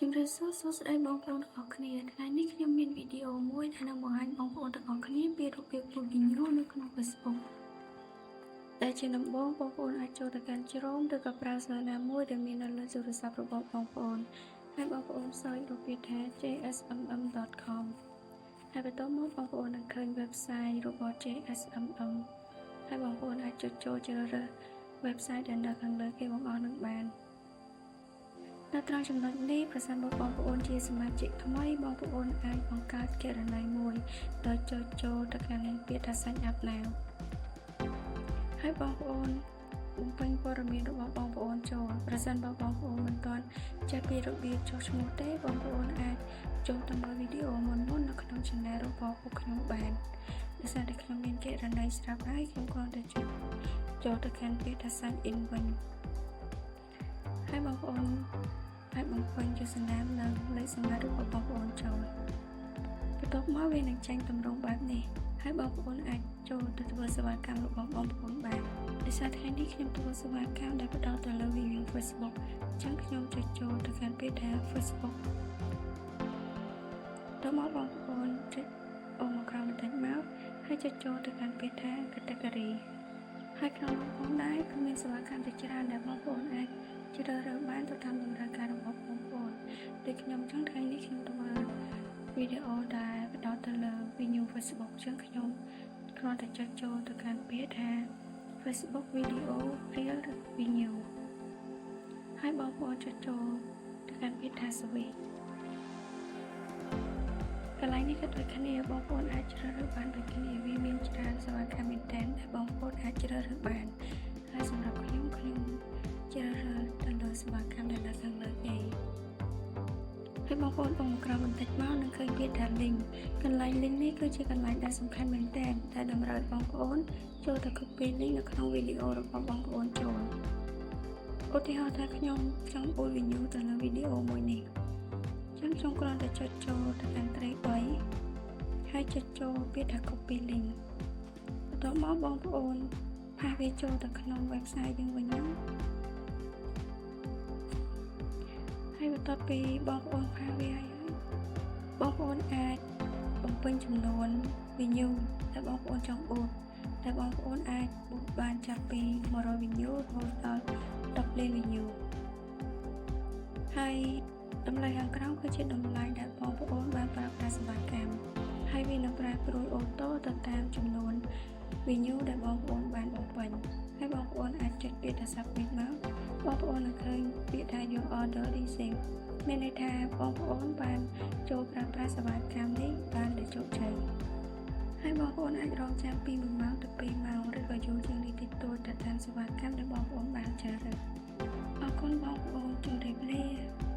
ជំរាបសួរសួស្តីបងប្អូនទាំងអស់គ្នាថ្ងៃនេះខ្ញុំមានវីដេអូមួយដែលនឹងបង្ហាញបងប្អូនទាំងអស់គ្នាពីរបៀបធ្វើ video នៅក្នុង Facebook ដែលជាដំបូងបងប្អូនអាចចូលទៅកាន់ Chrome ឬក៏ browser ណាមួយដែលមាននៅលើទូរស័ព្ទរបស់បងប្អូនហើយបងប្អូន search រកពាក្យថា jsmm.com ហើយបន្ទាប់មកបងប្អូននឹងឃើញ website របស់ JSMM ហើយបងប្អូនអាចចុចចូលជ្រើសរើស website ដែលនៅខាងលើគេបង្អស់នឹងបាននៅត្រង់ចំណុចនេះប្រសិនបើបងប្អូនជាសមាជិកថ្មីបងប្អូនអាចបង្កើតគណនីមួយដោយចុចចូលទៅកាន់ពាក្យថា sign up now ហើយបងប្អូនបំពេញព័ត៌មានរបស់បងប្អូនចូលប្រសិនបើបងប្អូនមិនទាន់ចេះពីរបៀបចុះឈ្មោះទេបងប្អូនអាចចូលទៅមើលវីដេអូមុនៗនៅក្នុង channel របស់ពួកខ្ញុំបានដោយសារតែខ្ញុំមានគណនីស្រាប់ហើយខ្ញុំគ្រាន់តែចុចចូលទៅកាន់ពាក្យថា sign in វិញហើយបងប្អូនអាចបំពេញ username និងលេខសម្ងាត់របស់បងប្អូនចូលបន្ទាប់មកវានឹងចេញទម្រង់បែបនេះហើយបងប្អូនអាចចូលទៅធ្វើសេវាកម្មរបស់បងប្អូនបានដោយសារថ្ងៃនេះខ្ញុំធ្វើសេវាកម្មដែលផ្ដោតទៅលើ video Facebook អញ្ចឹងខ្ញុំចុចចូលទៅកាន់ពាក្យថា Facebook តមកបងប្អូនចុចអូសមកក្រោមបន្តិចមកហើយចុចចូលទៅកាន់ពាក្យថា category ហើយក្នុងនោះផងដែរគឺមានសេវាកម្មជាច្រើនដែលបងប្អូនអាចជ្រើសរើសបានទៅតាមតម្រូវការរបស់បងប្អូនដូចខ្ញុំចឹងថ្ងៃនេះខ្ញុំធ្វើវីដេអូដែលផ្ដោតទៅលើ video Facebook ចឹងខ្ញុំគ្រាន់តែចុចចូលទៅកាន់ពាក្យថា Facebook Video Reel View ហើយបងប្អូនចុចចូលទៅកាន់ពាក្យថា Service កន្លែងនេះក៏ដូចគ្នាបងប្អូនអាចជ្រើសរើសបានដូចគ្នាវាមានច្រើនសេវាកម្មមែនទែនដែលបងប្អូនអាចជ្រើសរើសបានហើយសម្រាប់ខ្ញុំខ្ញុំជ្រើសរើសទៅលើសេវាកម្មដែលនៅខាងលើគេហើយបងប្អូនអូសមកក្រោមបន្តិចមកនឹងឃើញពាក្យថា link កន្លែង link នេះគឺជាកន្លែងដែលសំខាន់មែនទែនដែលតម្រូវឲ្យបងប្អូនចូលទៅ copy link នៅក្នុងវីដេអូរបស់បងប្អូនចូលឧទាហរណ៍ថាខ្ញុំចង់អូន view ទៅលើវីដេអូមួយនេះចឹងខ្ញុំគ្រាន់តែចុចចូលទៅកាន់ត្រី3ហើយចុចចូលពាក្យថា copy link បន្ទាប់មកបងប្អូន paste វាចូលទៅក្នុង website យើងវិញហ្នឹងហើយបន្ទាប់ពីបងប្អូន paste វាហើយបងប្អូនអាចបំពេញចំនួន view ដែលបងប្អូនចង់បូតដែលបងប្អូនអាចបូតបានចាប់ពី100 view រហូតដល់10លាន view ហើយតម្លៃខាងក្រោមគឺជាតម្លៃដែលបងប្អូនបានប្រើប្រាស់សេវាកម្មហើយវានឹងប្រែប្រួល auto ទៅតាមចំនួន view ដែលបងប្អូនបានបំពេញហើយបងប្អូនអាចចុចពាក្យថា submit មកបងប្អូននឹងឃើញពាក្យថា your order received មានន័យថាបងប្អូនបានចូលប្រើប្រាស់សេវាកម្មនេះបានដោយជោគជ័យហើយបងប្អូនអាចរងចាំពី1ម៉ោងទៅ2ម៉ោងឬក៏យូរជាងនេះតិចតួចទៅតាមសេវាកម្មដែលបងប្អូនបានជ្រើសរើសអរគុណបងប្អូនជម្រាបលា។